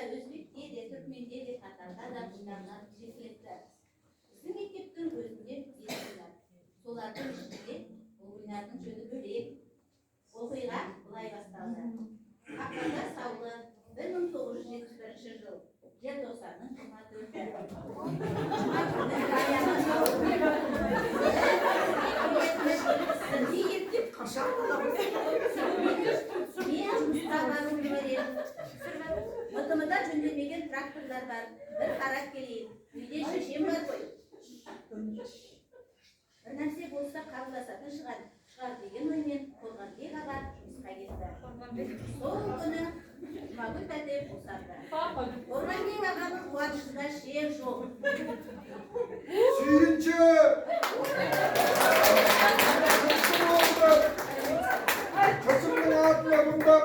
Өзбекте де, түркменде де, татарда да Гүлнарлар жеткілікті. Біздің мектептің өзінде бес Гүлнар. Солардың ішінде бұл Гүлнардың жөні бөлек. Оқиға былай басталды. Қақпанда саулы, 1971 жыл, желтоқсанның 24-і. Жұма күні аяғы ауыр. Деп қашан боламыз? Мен жұмысқа баруым керек. МТМ-да жөнделмеген тракторлар бар. Бір қарап келейін. Үйде шешем бар ғой. Бір нәрсе болса, қаруласатын шығар деген оймен Қорғанбек аға жұмысқа кетті. Сол күні Жұмагүл тәте босанды. Қорғанбек ағаның қуанышында шек жоқ. Сүйінші! Қызым болды. Қызымның атына бұнда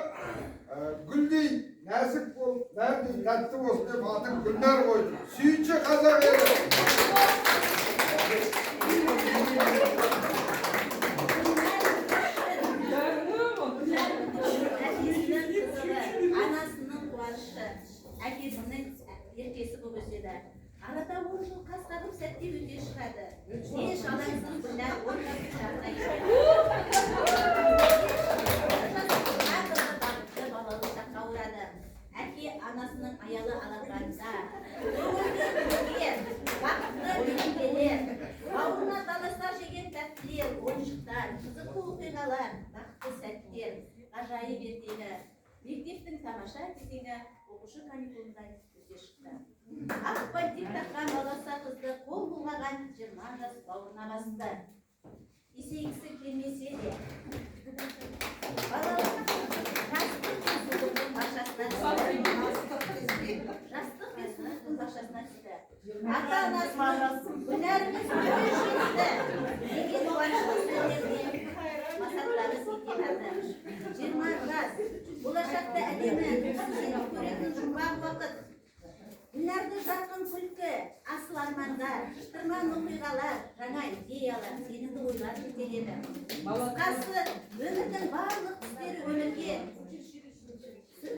гүлдей нәзік болып, нәрдей тәтті болсын деп атын Гүлнар қойдым. Сүйінші, қазақ елі! Гүлнар әкесінің қызығы, анасының қуанышы, әкесінің еркесі болып өседі. Арада 10 жыл қас қағым сәтте өте шығады. Еш алаңсыз Гүлнар 10 жастың шағына келеді. Бақытты балалық шаққа ұрады. Әке анасының аялы алақанында, көңілді күлкілер, бақытты мерекелер, бауырына таласа жеген тәттілер, ойыншықтар, қызықты оқиғалар, бақытты сәттер, ғажайып ертегі, мектептің тамаша кезеңі оқушы каникулындай өте шықты. Ақ бантик таққан баласа қызды қол бұлғаған 20 жас бауырына басты. Есейгісі келмесе де, балалық, жастық пен сұлулықтың бақшасына түсті. Жастық пен сұлулықтың бақшасына түсті. Ата анасының «Гүлнәріміз ой жетті» деген қуанышты сөздеріне масаттанып кете барды. 20 жас болашақта әдемі сеніп көретін жұмбақ уақыт. Гүлнәрді жарқын күлкі, асыл армандар, шытырман оқиғалар, жаңа идеялар, сенімді ойлар жетеледі. Қысқасы, өмірдің барлық түстері өмірге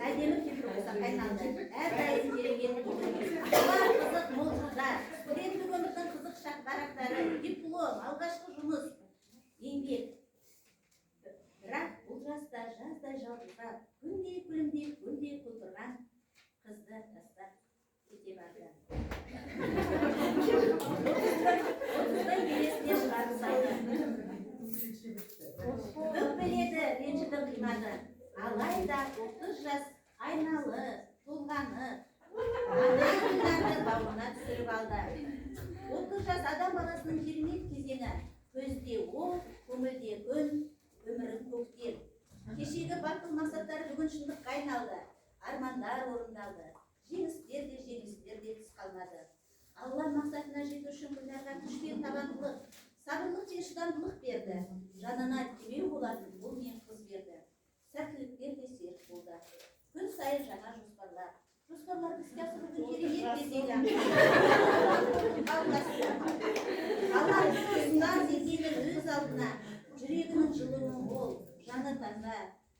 әдемі келтіріп айналды. Әрдайым керемет бұлар қызық мол жылдар, студенттік өмірдің қызық шақ парақтары, диплом, алғашқы жұмыс, еңбек. Бірақ бұл жаста жаздай жалтылдап, күндей күлімдеп, гүлдей құлпырған қызды тастап кете барды. 30-дың белесіне шығарып салды. Өкпеледі, ренжіді, қимады. Алайда 30 жас айналып, толғанып, ана Гүлнарды бауырына түсіріп алды. 30 жас адам баласының керемет кезеңі. Көзде от, көңілде күн, өмірің көктем. Кешегі батыл мақсаттары бүгін шындыққа айналды. Армандар орындалды. Жеңістер де, жеңілістер де тыс қалмады. Алла мақсатына жету үшін Гүлнарға күш пен табандылық, сабырлық пен шыдамдылық берді. Жанына демеу болатын ұл мен қыз берді. Сәттіліктер де серік болды. Күн сайын жаңа жоспарлар. Жоспарларды іске асырудың керемет кезеңі. Талантты ұстаз екені өз алдына, жүрегінің жылуы мол, жаны таза,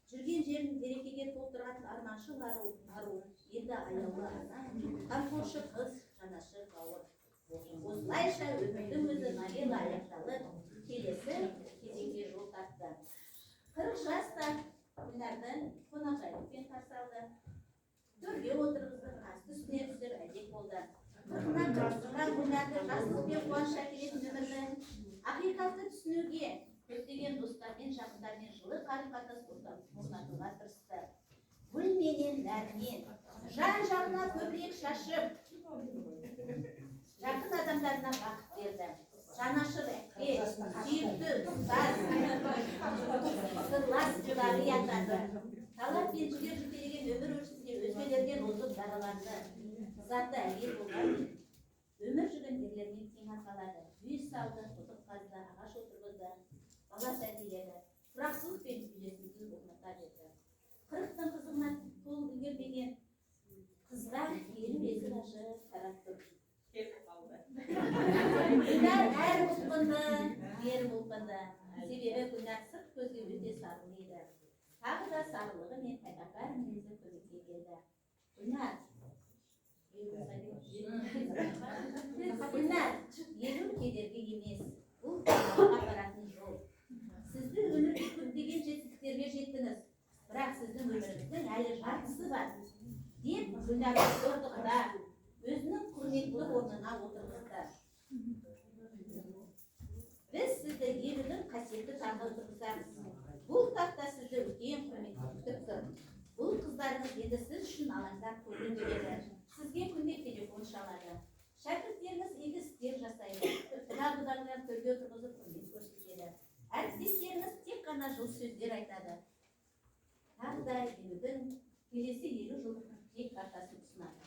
жүрген жерін берекеге толтыратын арманшыл ару, ару, енді аяулы ана, қамқоршы қыз, жанашыр бауыр. Осылайша өмірдің өзі новелла аяқталып, келесі кезеңге жол тартты. 40 жас та Гүлнарды қонақжайлықпен қарсы алды. Төрге отырғызып, асты үстіне түсіріп әдеп болды. 40-ына қырық Гүлнарды жастық пен қуаныш әкелетін өмірді ақиқатты түсінуге, көптеген достармен, жақындармен жылы қарым қатынас орнатуға тырысты. Гүл менен нәрінен жан жағына көбірек шашып, жақын адамдарына бақыт берді. Жанашыр әке, сүйікті ұстаз, сырлас құдағи атанды. Талап пен жігер жетелеген өмір өрісінде өзгелерден озып дараланды. Заты әйел болғанмен, өмір жүгін ерлермен тең арқалады. Үй салды, құдық қазды, ағаш отырғызды, бала тәрбиеледі. Тұрақтылық пен үйлесімді орната берді. 40-тың қызығына толып үлгермеген қызға 50 есік ашып қарап тұр. Гүлнар әрі бұлқынды, бері бұлқынды. Себебі Гүлнар сырт көзге өте сабырлы еді. Тағы да сабырлығы мен тәкаппар мінезі көмекке келді. Гүлнар Гүлнар, 50 кедергі емес, бұл дамуға апаратын жол. Сізді өмірде көптеген жетістіктерге жеттіңіз, бірақ сіздің өміріңіздің әлі жартысы бар, деп Гүлнарды құттықтап, өзінің құрметті орнына отырғызды. Біз сізді 50-дің қасиетті тағына отырғызамыз. Бұл тақта сізді үлкен құрметпен күтіп тұр. Бұл қыздарыңыз енді сіз үшін алаңдап көңіл бөледі, сізге күнде телефон шалады. Шәкірттеріңіз игі істер жасайды, құда құдағилар төрге отырғызып, құрмет көрсетеді. Әріптестеріңіз тек қана жылы сөздер айтады. Тағы да 50-дің келесі 50 жылдық тілек картасын ұсынады.